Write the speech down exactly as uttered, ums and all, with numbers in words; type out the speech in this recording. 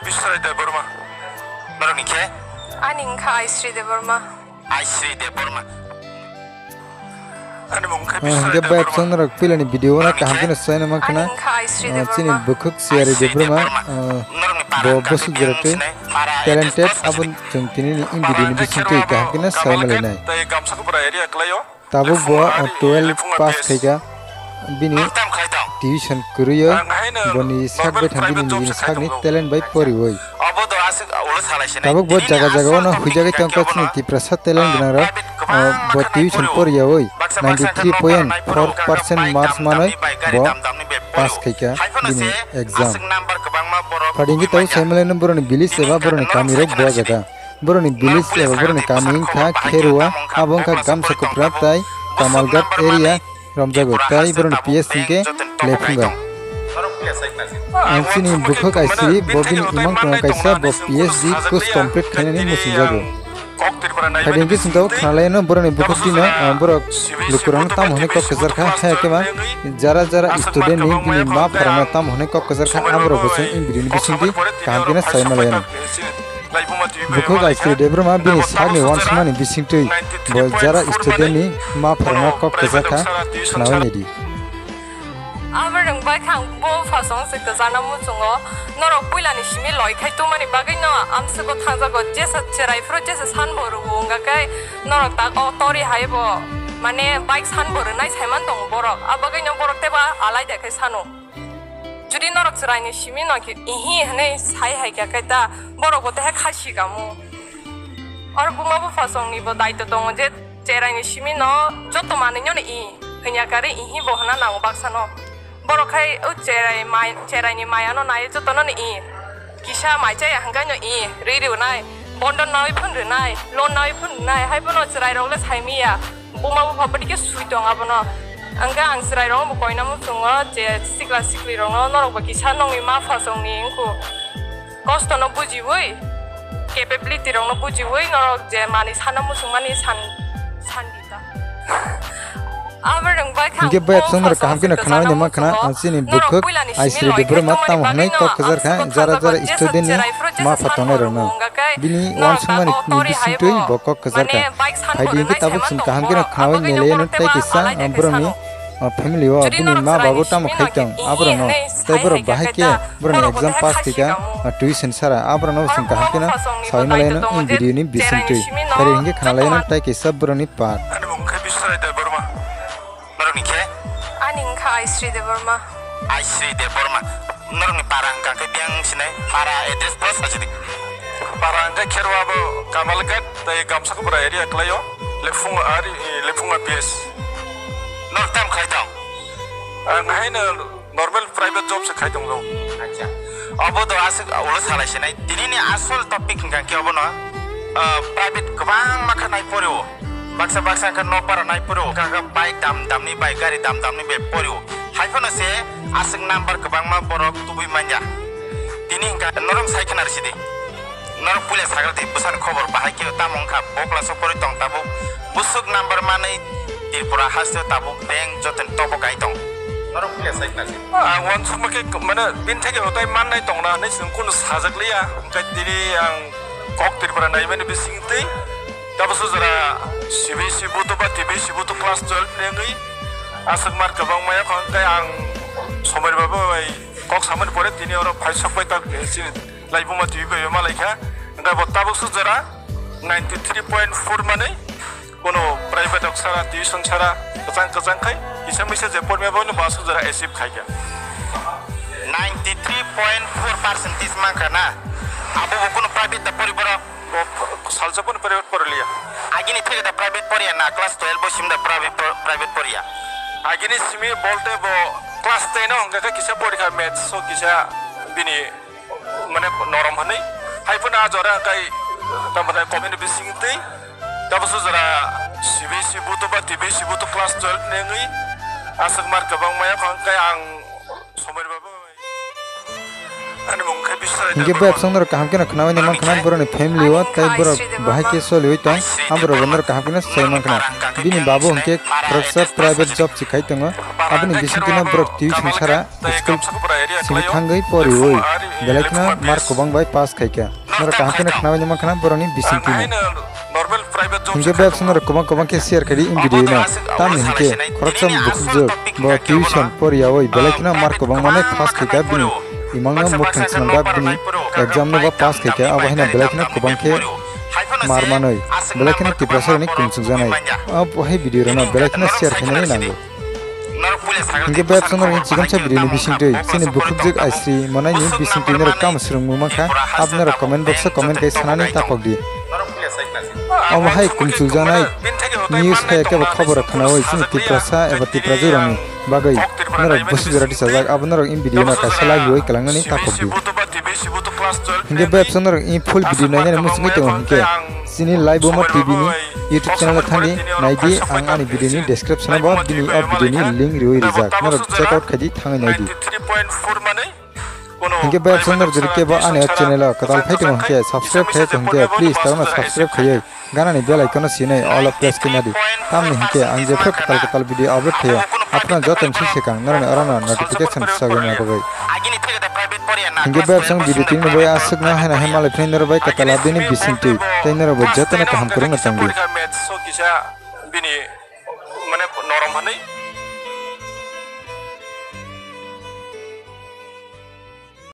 Biswai Debbarma. Norokni khe? Ani wngkha Aisri Debbarma. Aisri Debbarma. Ani mung khe Biswai Debbarma. Hingke bayapsong norok pilani video o kaham khe no swina mankha na. Ani wngkha Aisri Debbarma. Chini bukhuk Siyari Debbarma, bo bosuk jora tei talented, abo chwng tini ni video ni bisingtwi kaham khe no swima lainai. Tei Gamsakopra area kwlaio. Tabuk bo, uh, twelve pass khaika, bini tuition kwrwiyo, boni sak bai thang bini nijini sakni talent bai poriwi. Tabuk bo jaga jaga o no huijagwi tongkha chini Tiprasa talent gwnang rok, uh, bo tuition poriyawi ninety three point four percent marks manwi bo pass khaika bini exam. Phaidi hwnkhe tabuk saimalaino boroni village eba boroni kamirok bo jaga. Boroni village eba boroni kami wngkha Kherua, abo wngkha Gamsakopra tai Kamalghat area romjago, tai boroni P S hwnkhe Lephunga. Ang chini bukhuk Aisri, bo bini imang tongo kaisa, bo P S D course complete khainani muchungjago. Phaidi hwnkhe chwng tabuk khnalaino boroni bukhuk dino, ah, borok lukurokno tamo hwnwi kok kwchar kha, haya khe ma jara jara student ni bini ma pharangno tamo hwnwi kok kwchar kha, aborok bo chwng bini bisingtwi kaham khe no sai malaino. Bukhuk Aisri Debbarma bini sakni uansukmani bisingtwi bo jara student ni ma pharangno kok kwchar kha, khnaui naidi. Abo rwng bai kha ang bo phasong se kwchana muchungo. Norok puilani simi loi khai tongmani bagwi no amswgo thangjago, jesa cherai phuru jesa san bo rwo wngkha khe norok tak o tori hai bo, mane bike san bo rwnai saiman tongo borok. A bagwi no borok teibo alai da khe sano. Jodi norok chwraini simi no khe ihi hwnwi sai hai khe, khe ta borok bo teha khai si kamo. Oro buma buphasongni bo daito tongo je chwraini simi no joto manwi no i hwnya kari ihi bo hwnna nango baksa no. Borok khai o chwrai mai, chwraini maya no nai joto no i. Kisa mai chaya hwnkhe no i ri riwnai, bondon nawi phun rwnai, loan nawi phun rwnai, hai phano chwrairok le sai miya. Buma bupha bwdike sui tong abono. Hwnkhe ang chwrairok bo koina muchungo je sikla siklirokno norok bo kisa nongni ma phasongni wngkhu kostono bujiwi, capability rokno bujiwi norok je manwi sana muchungmani san, san di ta. Abo rwng bai kha. Hingke ang bo bayapsong norok kaham kheno khnaui nangma khna, ang chini bukhuk Aisri Debbarma tamo hwnwi kok kwchar kha, jara jara student ni ma pha tongnai rokno. Bini uansukmani bisingtwi bo kok kwchar kha. Phaidi hingke tabuk chwng kaham kheno khnaui nailaino tei kisa, ah, borokni, ah, family o bini ma babo tamo khai tong, aborokno tei borok bahai khe borokni exam pass khaika, ah, tuition sara, aborokno chwng kaham kheno saui malaino in video ni bisingtwi. Phaidi hingke khnalaino tei kisa borokni part. Ani mung khe Biswai Debbarma. Norokni khe? Ani wngkha Aisri Debbarma. Aisri Debbarma. Norokni para wngkha khe biyang sinai? Para address bo sajidi. Para wngkha Kherwa bo Kamalghat tei Gamsakopra area kwlaio. Lephung ari, Lephunga P S. Norok tam khlai tong? Ang haino normal private job se khai tongo. Acha. Obo do aswk ulo salai sinai. Tini ni asol topic hwnkha khe obono, ah, private kwbangma khe nai porio. Baksa baksa khe nokbar nai porio. Kaka bike dam dam ni bai, gari dam dam ni bai porio. Hai phano se aswk number kwbangma borok tubui manya. Tini hwnkha norok sai khna rwsidi. Norok puila sagra di bwsani khobor bahai khe tamo wngkha bo class o porwi tong tabuk. Bwswk number manwi Tripura haste tabuk rank joto ni top o kai tong. Norok puila sai khna se. Ang uansukma khe mane bini theke hotai mannai tongna hinwi chwng kunu sajak liya. Hwnkhe tini ang kok Tripura naimani bisingtwi tabukso jora C B S E buto ba T B S E buto class twelve ni wngwi aswk mark kwbang maya kho, hwnkhe ang Somir Babu bai kok samani pore tini oro phai sok bai ta chini Laibuma T V bai ma lai kha. Hwnkhe bo tabukso jora ninety three point four manwi, kono private rok sara, tuition sara, kwchang kwchang khai kisa misa je pormya bono bo aswk jora achieve khai kha. Ninety three point four percentage mankha na? Abo bo kono private da pori borok? Bo salsa bono private poriliya. Agini theke da private poriya na? Class twelve bo sim da private por-, private poriya? Agini simi bolte bo class ten o hwnkha khe kisa porikha maths o kisa bini mane norom hwnwi. Hai phano a jora kai tamo dai community bising twi tabukso jora C B S E buto ba T B S E buto class twelve ni wngwi aswk mark kwbang maya kho, hwnkhe ang Somir Babu bai. Hinkhe bai absong norok kaham kheno khnaui ni mankha na borokni family o tei borok bahai khe soliui tong, ang borok bo norok kaham kheno sai mankha na. Bini babu hinkhe khoroksa private job se khai tongo, aboni bisingtwi no borok tuition sara school simi thangwi poriui belai kheno mark kwbang bai pass khaikha. Norok kaham kheno khnaui ni mankha na borokni bisingtwi no. Hinkhe bai absong norok kwbang kwbang khe share khaidi in video no. Tamni hinkhe khoroksa bukhukjwk bo tuition poriyaui belai kheno mark kwbang mane pass khaikha bini imangno mukhang swnamda bini exam no bo pass khaikha, abo haino belai kheno kwbang khe mar manwi belai kheno Tiprasarokni kumchukjaknai. Abo hai video rokno belai kheno share khainani nango. Hinkhe bai absong norokni chikonsa video ni bisingtwi chini bukhukjwk aisri manaini bisingtwi norok tamo swrwngmung mankha, abo norok comment box o comment khai sanani takhok di. Omo hai kumchukjaknai news hai kebo khobor khnaui chini Tiprasa eba Tiprajwk rokni bagwi norok bwswk jora tisajak, abo norok in video no kaisa like rwui kwlangnani takhok di. Hinkhe bai absong norok in full video nainani muchungwi tongo hinkhe chini Laibuma T V ni YouTube channel o thangdi naidi, ang ani video ni description o bo bini o video ni link rwui rijak, norok check out khaidi thangwi naidi. Hinkhe bai absong norok jodi kebo ani o channel o kwtal phai tongo hinkhe subscribe khai tong hinkhe please tabukno subscribe khaiwi ganani bell icon no sinai all o press khaina di. Tamni hinkhe ang jephru kwtal kwtal video upload khaio, aphano joto ni swkang norokni orano notification swkang na bagwi. Hinkhe bai absong video tini bai aswkno haino hai malai phai norok bai kwtal abini bisingtwi tei norok bai jotono kaham kwrwngno tongdi. Bini mane norom hwnwi